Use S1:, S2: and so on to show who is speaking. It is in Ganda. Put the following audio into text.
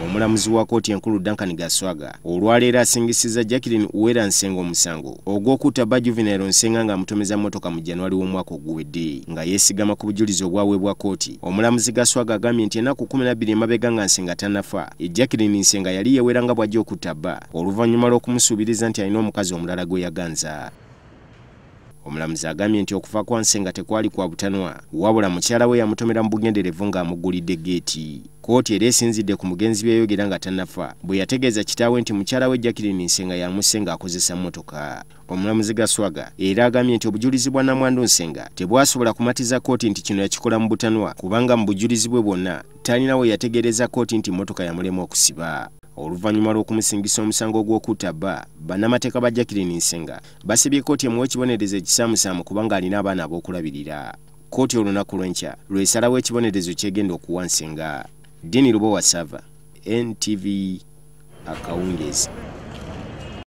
S1: Omulamuzi wa kkooti enkulu Duncan Gaswaga olwaleero asingisizza Jacqueline Uwera Nsenga omusango ogw'okutta bba Juvenal Nsenga ng'amutomeza mmotoka mu January w'omwaka oguwedde. Nga yeesigama ku bujulizi obwaweebwa kkooti, omulamuzi Gaswaga agambye nti ennaku 12 emabega nga Nsenga tannafa, Jacqueline Nsenga yali yeewera nga bw'ajja okutta bba oluvannyuma lw'okumusuubiriza nti alina omukazi omulala gwe yaganza. Omulamuzi agambye nti okufa kwa Nsenga tekwali kwa butanwa, wabula mukyala we yamutomera mu bugenderevu ng'amuggulidde geeti. Kkooti era esinzidde ku mugenzi byeyogera nga tannafa bwe yategeeza kitaawe nti mukyala we Jacqueline Nsenga yamusse ng'akozesa mmotoka. Omulamuzi Gaswaga era agambye nti obujulizi bwa Namwandu Nsenga tebwasobola kumatiza kkooti nti kino yakikola mu butanwa, kubanga mu bujulizi bwe bwonna talina we yategeereza kkooti nti mmotoka yamulema okusiba. Oluvannyuma lw'okumusingisa omusango ogw'okutta bba, bannamateeka ba Jacqueline Nsenga basibye kkooti emuwa ekibonerezo ekisaamusaamu kubanga alina abaana ab'okulabirira. Kkooti olunaku lw'enkya lw'esalawo ekibonerezo ky'egenda okuwa Nsenga. Dini Lubowa Sava, NTV, akawungeezi.